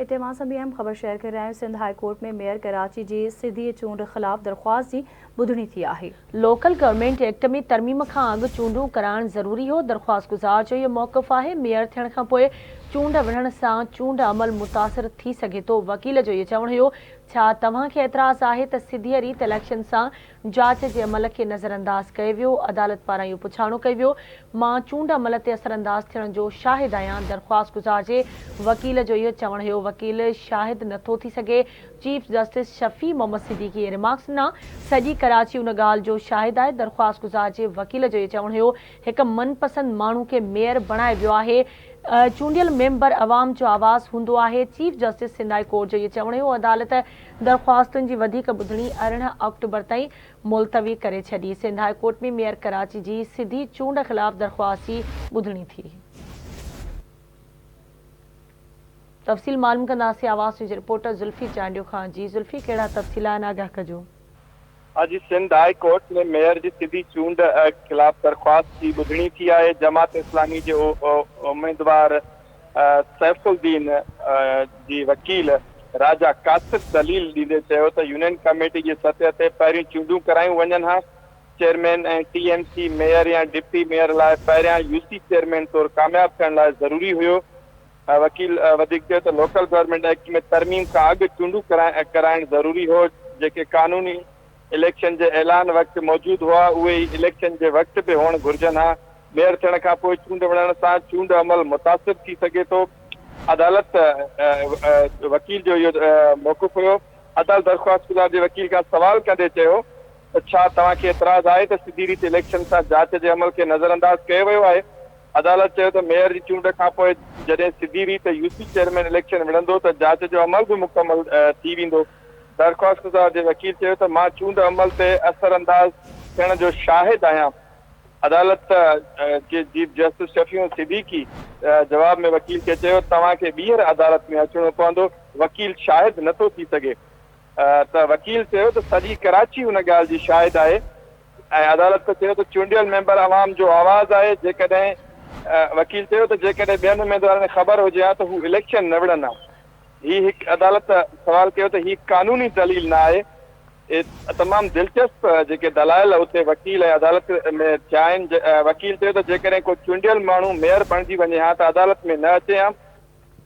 هتي اوهان سان به اهم خبر شيئر ڪري رهيا آهيون، Sindh high court ۾ mayor Karachi جي سڌي چونڊ خلاف درخواست جي ٻڌڻي ٿي آهي. لوڪل گورنمينٽ ايڪٽ ۾ ترميم کان اڳ چونڊون ڪرائڻ ضروري هو، درخواستگذار جو اهو موقف آهي، ميئر ٿيڻ کانپوء چونڊ وڙهڻ سان چونڊ عمل متاثر ٿي سگهي ٿو، وڪيل جو اهو چوڻ هيو ڇا توهان کي اعتراض آهي ته سڌيء ريت اليڪشن سان جاچ جي عمل کي نظرانداز ڪيو ويو، عدالت پاران اهو پڇاڻو ڪيو ويو، مان چونڊ عمل تي اثرانداز ٿيڻ جو شاهد آهيان، درخواستگذار جي وڪيل جو اهو چوڻ هيو، وڪيل شاهد نٿو ٿي سگهي، چيف جسٽس شفيع محمد صديقي اهي ريمارڪس ڏنا، سڄي ڪراچي ان ڳالهه جو شاهد آهي، درخواستگذار جي وڪيل جو اهو چوڻ هيو، هڪ من پسند ماڻهو کي ميئر بڻايو ويو آهي، چونڊيل ميمبر عوام جو آواز هوندو آهي، chief justice Sindh high court جو اهو چوڻ هيو، عدالت درخواستن جي وڌيڪ ٻڌڻي 18 آڪٽوبر تائين ملتوي ڪري ڇڏي. Sindh high court ۾ mayor Karachi جي سڌي چونڊ خلاف درخواست جي ٻڌڻي ٿي. تفصيل معلوم ڪنداسين آواز نيوز جي رپورٽر ذلفي چانڊيو کان. جي ذلفي ڪهڙا تفصيل آهن آگاهه ڪجو. اڄ سنڌ هاء ڪورٽ ۾ ميئر جي سڌي چونڊ خلاف درخواست جي ٻڌڻي ٿي آهي. جماعت اسلامي جي اميدوار سيف الدين جي وڪيل راجا قاصد دليل ڏيندي چيو ته يونين ڪميٽي جي سطح تي پهريون چونڊون ڪرايون وڃن ها، chairman ۽ T M C mayor يا ڊپٽي ميئر لاء پهريان يو سي چيئرمين طور ڪامياب ٿيڻ لاء ضروري هيو. وڪيل وڌيڪ چيو ته لوڪل گورنمينٽ ايڪٽ ۾ ترميم کان اڳ چونڊون ڪرائڻ ضروري هو، جيڪي قانوني اليڪشن جي اعلان وقت موجود هئا اهي ئي اليڪشن جي وقت به هئڻ گهرجن ها، ميئر ٿيڻ کان پوء چونڊ وڙهڻ سان چونڊ عمل متاثر ٿي سگهي ٿو، عدالت وڪيل جو اهو موقف هيو. عدالت درخواستگذار جي وڪيل کان سوال ڪندي چيو ته ڇا توهان کي اعتراض آهي ته سڌي ريت اليڪشن سان جاچ جي عمل کي نظرانداز ڪيو ويو آهي؟ عدالت چيو ته ميئر جي چونڊ کانپوء جڏهن سڌي ريت يو سي چيئرمين اليڪشن وڙهندو ته جاچ جو عمل به مڪمل ٿي ويندو. درخواستگذار جي وڪيل چيو ته مان چونڊ عمل تي اثرانداز ٿيڻ جو شاهد آهيان. عدالت جي چيف جسٽس شفيع صديقي جواب ۾ وڪيل کي چيو توهان کي ٻيهر عدالت ۾ اچڻو پوندو، وڪيل شاهد نٿو ٿي سگهي ته وڪيل چيو ته سڄي ڪراچي ان ڳالهه جي شاهد آهي ۽ عدالت چيو ته چونڊيل ميمبر عوام جو آواز آهي، جيڪڏهن وڪيل چيو ته جيڪڏهن ٻين اميدوارن کي خبر هجي ها ته هو اليڪشن نه وڙهن ها. هي هڪ عدالت سوال ڪيو ته هي قانوني دليل نه آهي. اهي تمام دلچسپ جيڪي دلائل اتي وڪيل ۽ عدالت ۾ ٿيا آهن. وڪيل چيو ته جيڪڏهن ڪو چونڊيل ماڻهو ميئر بڻجي وڃي ها ته عدالت ۾ نه اچي ها.